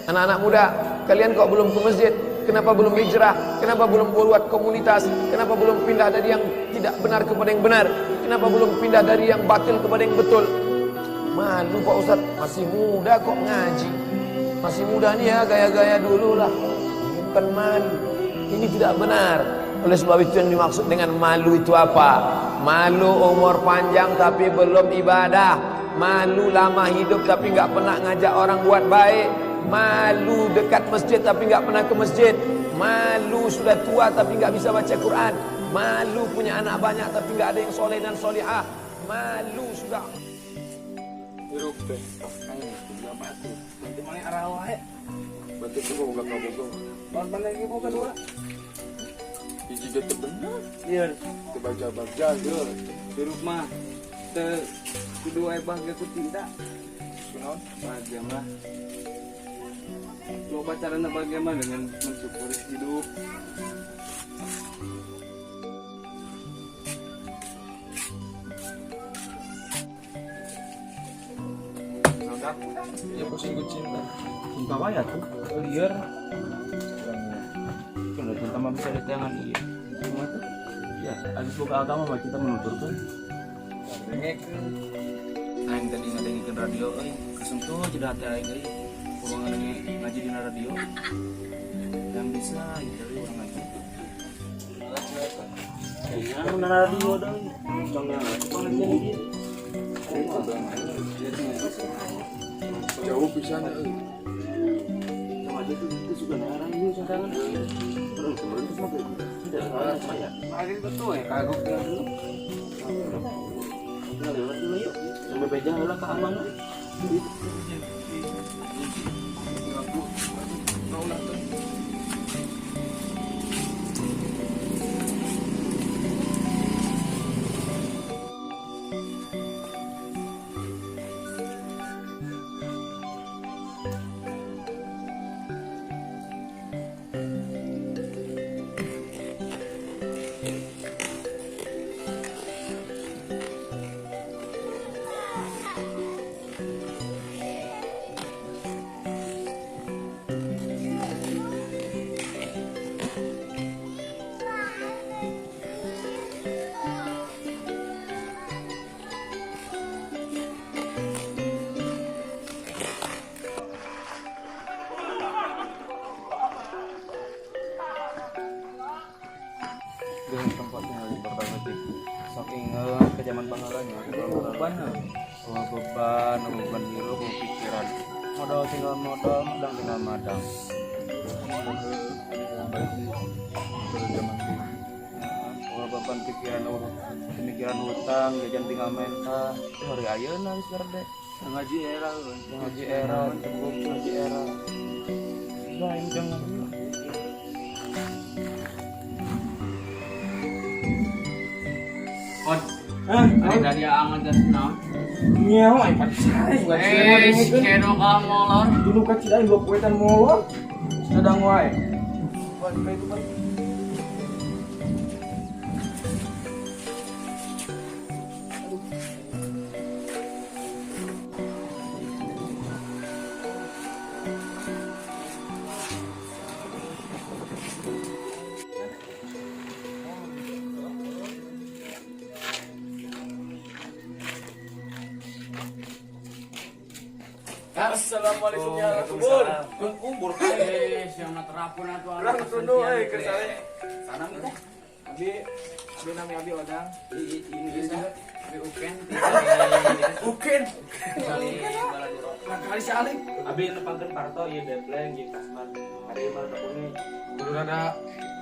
Anak-anak muda, kalian kok belum ke masjid? Kenapa belum hijrah? Kenapa belum buat komunitas? Kenapa belum pindah dari yang tidak benar kepada yang benar? Kenapa belum pindah dari yang batil kepada yang betul? Malu Pak Ustadz, masih muda kok ngaji. Masih muda nih ya, gaya-gaya dulu lah. Bukan malu. Ini tidak benar. Oleh sebab itu yang dimaksud dengan malu itu apa? Malu umur panjang tapi belum ibadah. Malu lama hidup tapi nggak pernah ngajak orang buat baik. Malu dekat masjid tapi nggak pernah ke masjid. Malu sudah tua tapi nggak bisa baca Quran. Malu punya anak banyak tapi nggak ada yang soleh dan solihah. Malu sudah. Hirup teh, batu. Nanti mana arah wae? Batu itu boga kabogo. Mana lagi boga dua? Hiji ge teu bener. Iya. Teu bagja-bagja ieu. Hirup mah teu kudu aya bahagia ku cinta. Kunaon? Bahagia mah. Lo pacaran bagaimana dengan mensyukuri hidup? Ya pusing ku cinta. Cinta apa ya tuh? Liar. Kalau cinta mah bisa di tangan iya. Cuma tuh. Ya, habis buka agama mah kita menuturkan. Dengek. Aing tadi ngadengikeun radio euy, kesentuh jadi hati aing euy. Kurang ngaji di radio. Yang bisa gitu orang ngaji. Iya, na radio dong. Jangan ngaji. Jauh pisan euy. Sama aja tuh itu sudah ngarang ieu sekarang. Terus kemarin tuh sampai tidak saya. Mari betul ya kagok dulu. Kita lewat dulu yuk. Sampai beja heula ka amang. Dengan tempat tinggal di Berkawati. Sok inget ke zaman baheulanya, beban, beban, beban hirup, beban pikiran. Modal tinggal modal, madang tinggal madang. Beban pikiran, pemikiran hutang, jajan tinggal menta. Itu hari ayeuna geus gede. Ngaji era, ngaji era, cukup ngaji era. Lain jangan. Od, ada dari angan dan senang. Nyawa aing pati sae. Kedo ka molor. Dulu kecil aing dua poetan molor. Sedang wae. Wah, itu kan. Assalamualaikum ya kubur. Kubur. Siang terapun atuh. Urang tunduh euy keur sare. Sanam teh. Abi abi nami abi odang. Ini bisa. Abi uken. Uken. Lah kali saling. Abi nepangkeun Parto ieu depleng jeung Kasman. Ari mah kapuni. Kudu rada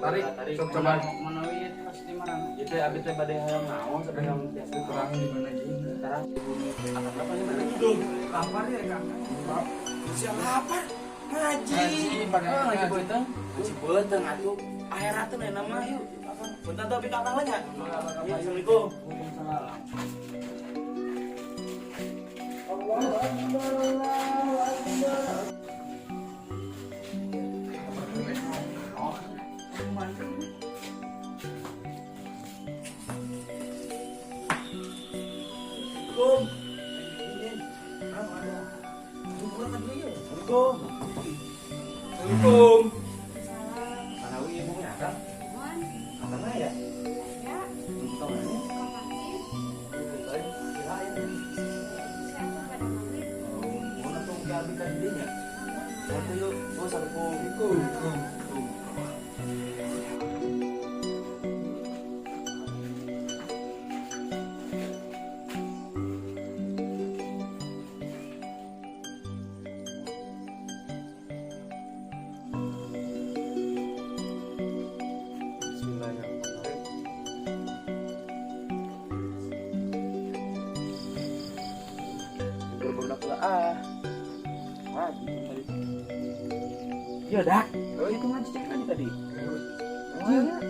tarik sok coba. Manawi ieu pasti marang. Ieu teh abi teh bade hayang naon sabada biasa terang di mana ieu? Terang di bumi. Akang apa di mana? Duh, lapar ya Kang. Siap lapar. Ngaji. Ngaji beuteung. Ngaji beuteung atuh. Akhirat teh nama yuk. Bentar tapi ka akang nya. Assalamualaikum. Waalaikumsalam. Assalamualaikum. Assalamualaikum. Manawi ibu nya Kang? Akang ya? Ya. Tahu nanya? Lain kirain. Siapa pada maghrib? Oh, mau tuh ke abi tadi nya. Waktu yuk, oh assalamualaikum. Bismillahirrahmanirrahim. Berbeda pula ah. Ngaji tadi. Iya dak. Oh, itu ngaji cek ngaji tadi. Ngaji.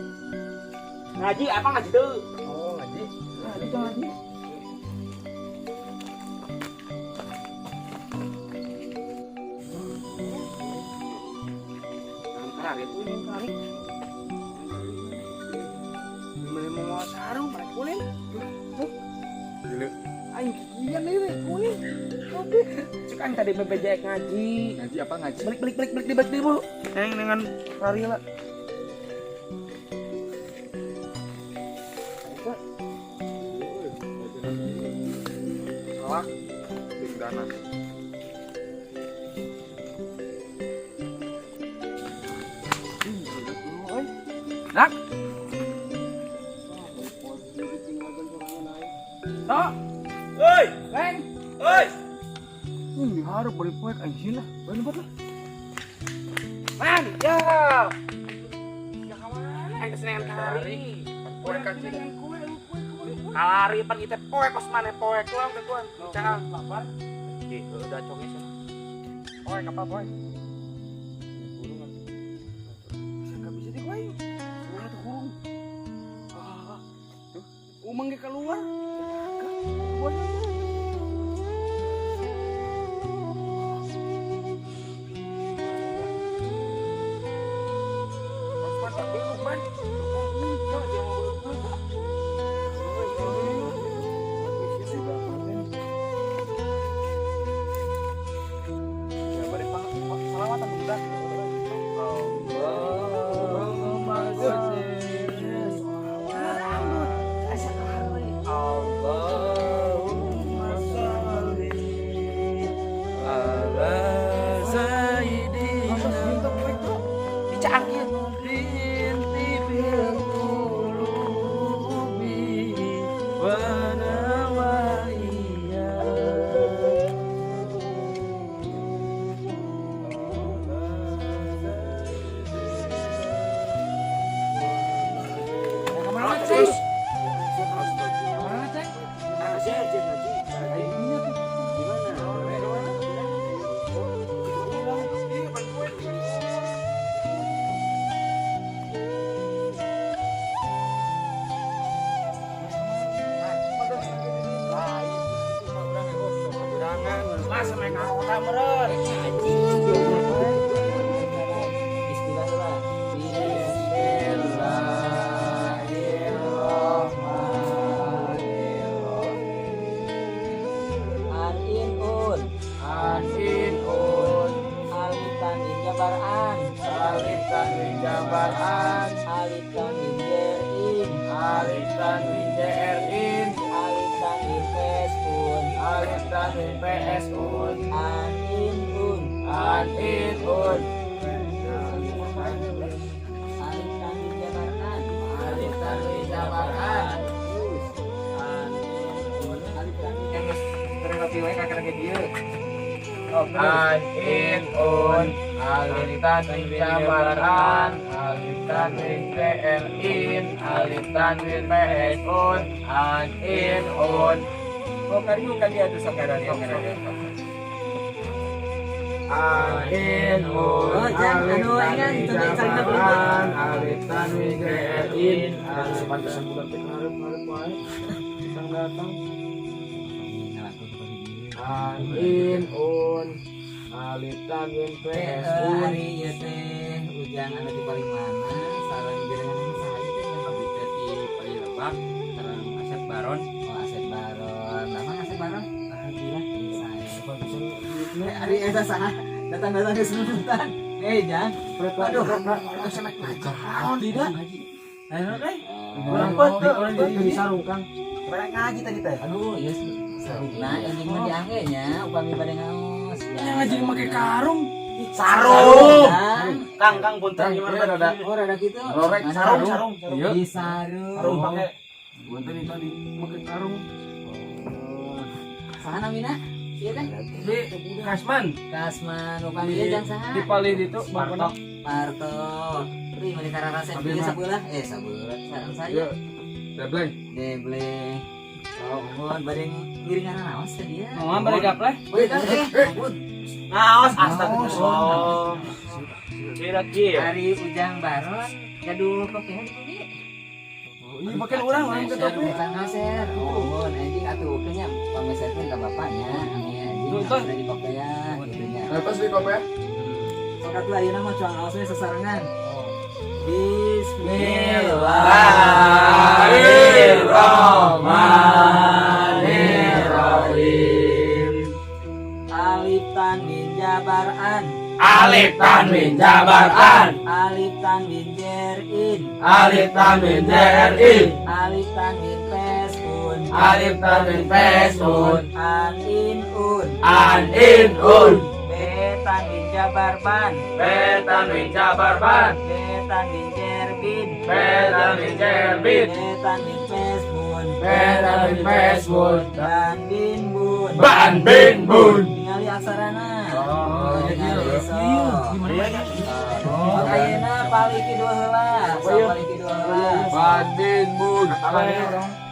Ngaji apa ngaji tuh? Oh, ngaji. Ngaji tuh ngaji. Tarik itu ini tarik. Mana mau sarung, mana kulin? Tuh. Gila. Aing kikian deui we kulin. Oke. Cek aing tadi bebejek ngaji. Ngaji apa ngaji? Balik balik balik balik balik balik bu. Neng dengan lari lah. Salah. Sing dana. Nak. Tok. Oi, Leng. oi. Ini harap balik poek anjing lah. Bener lah. Man, ya. Ya kamana aing senengan kalari. Poek anjing. Kalari pan kita poek kos maneh poek lah udah gua. Bicara lapar. Ih, udah congnya sana. Poek apa poek? Bisa gak bisa di aing. Ulah tuh kurung. Ah, tuh. Umang ge keluar. Gua Allahumma sholli ala sayyidina binti bil qulubi wa nawaiya. Masa main kota meren. Bismillahirrahmanirrahim. Anin un, Anin un alif tanwin jabar an, alif tanwin jabar an, alif tanwin jer in, alif tanwin jer in, alif tanwin pes un, alif tanwin ps un, anin un, anin un, alif tanwin jabar an, alif tanwin jabar an, us, anin un, alif tanwin Yang geus terlewati wae kakara ge dieu. Anin un, alif tanwin jabar an, alif tanwin tr in, alif tanwin ps un, anin un. Oh, kariu ka dia tuh sok kada dia. Anin un, Oh, jangan, alif anu, tanwin ingat, itu jabar cari an, alif tanwin tr in, alif Pantesan budak teh ngarep-ngarep wae. Datang datang. An in un alif tanwin p s un. Ari ieu teh ujang anu di paling mana sareng jenengan saha ieu teh? Abdi teh di paling lebak sareng Asep Baron. Oh, Asep Baron. Nama Asep Baron? Alhamdulillah. Saya. Ari eta saha? Datang-datang ke senunutan. Jang. Aduh, Tidak. Ayo teh. Urang di sarung Kang. Barang ngaji tadi teh. Aduh, ieu sarungna anjing mah diangge nya upami bade ngaos. Yang ngaji make karung. Sarung. Kang, Kang punten gimana tadi? Oh, rada kitu. Rorek sarung, sarung. Di sarung. Sarung pakai. Punten itu di make karung. Saha namina? Ieu teh? Di Kasman. Kasman upami ieu jang saha? Di palih ditu Parto. Parto. Euy, bade kararasep ieu sabelah. Sabelah sareng saya. Debleng. Debleng. Oh, mohon bade ngiringan naos teh dia. Moal bade gapleh. Bade gapleh. Naos astagfirullah. Kira-kira. Ari Ujang Baron gaduh kopiah di bumi. Iya pakai urang ke topi. Tukang ngaser. Oh, mohon anjing atuh nya pameserkeun ka bapaknya. Ami anjing udah di kopiah kitu nya. Atas di kopiah. Sok atuh ayeuna mah cuang aosnya sasarengan. Bismillahirrahmanirrahim. Alif tanwin jabar an. Alif tanwin jabar an. Alif tanwin jer in. Alif tanwin jer in. Alif tanwin pes un. Alif tanwin pes un. An in un. An in un. B tanwin jabar ban. B tanwin jabar ban. B tanwin jer bin. B tanwin jer bin. B tanwin pes bun. B tanwin pes bun. Ban bin bun. Ban bin bun. Ningali aksarana. Oh, ningali sok. Oh, ayeuna paliki dua heula. Sok paliki dua heula. Ban bin bun.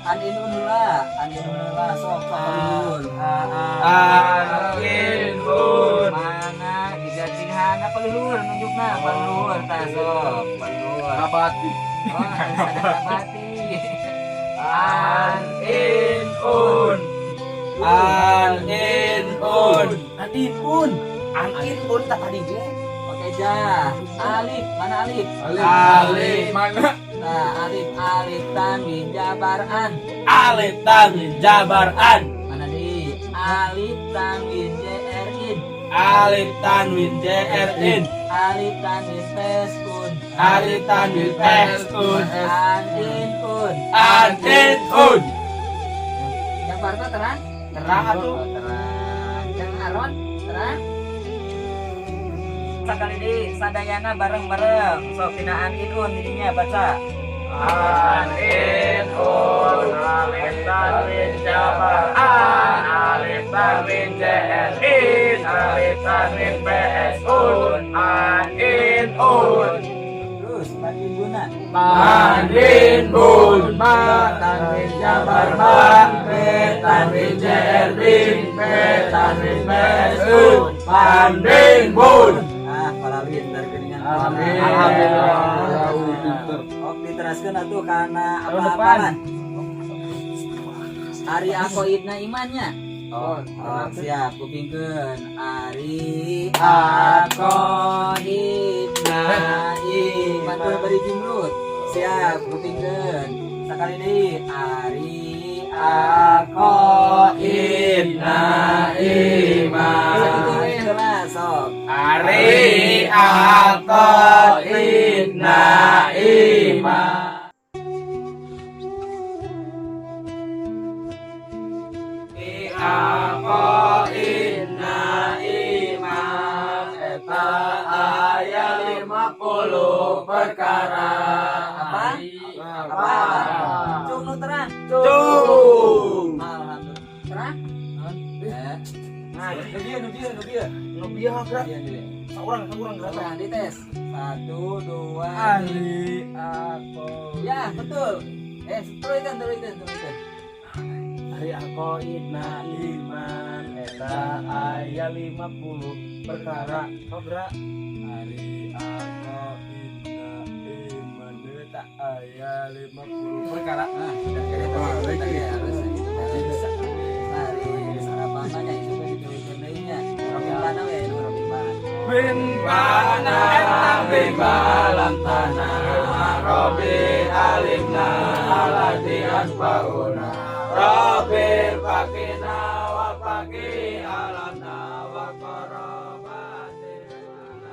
An in un heula, an in un heula sok sok paliki dua. An in un. Mana digajinghana paluhur nunjukna paluhur tah sok paluhur. Nabati. Oh, nabati. An in un. An in un. An in un. An in un tak tadi ge. Oke jah. Alif, mana alif? Alif mana? Nah, alif alif tanwin jabar an. Alif tanwin jabar an. Mana di? Alif tanwin jr in. Alif tanwin jr in. Alif tanwin pes un. Alif tanwin pes un. An in un. An in un. Yang Parto terang? Terang atuh. Oh, terang. Yang Aron terang? Sekali di sadayana bareng-bareng. Sok tina an in un didinya baca. An in un alif tanwin jabar an alif tanwin jr in alif tanwin ps un an in un. Terus ban bin buna. Ban bin bun ba tanwin jabar ban b tanwin jr bin b tanwin ps un ban bin bun. Ah, palalin dari geningan. Alhamdulillah. Oke, diteraskeun atuh kana apa-apaan. Ari akoidna imannya. Oh, siap, kupingkeun. Ari akoidna iman tuh bari jimrut. Siap, kupingkeun. Sakali deui ari akoidna iman. Sakitu we heula sok. Ari akoidna iman. Akoidna iman eta aya 50 perkara. Apa? Apa? Cung nu terang. Cung. Alhamdulillah. Terang? Nah, nu bieu nu bieu nu bieu. Nu bieu gerak. Saurang saurang gerak. Saurang dites. 1 2 Ari ako. Ya, betul. Teruskan teruskan teruskan. Ari akoidna iman eta aya 50 perkara. Sok gerak. Ari akoidna iman eta aya 50 perkara. Nah, sudah harus gitu. Ari sarapan banyak. Rabbin fa'na bima lam tana. Rabbi alimna alladzi anfa'una. Rabbi faqina wa faqi ala.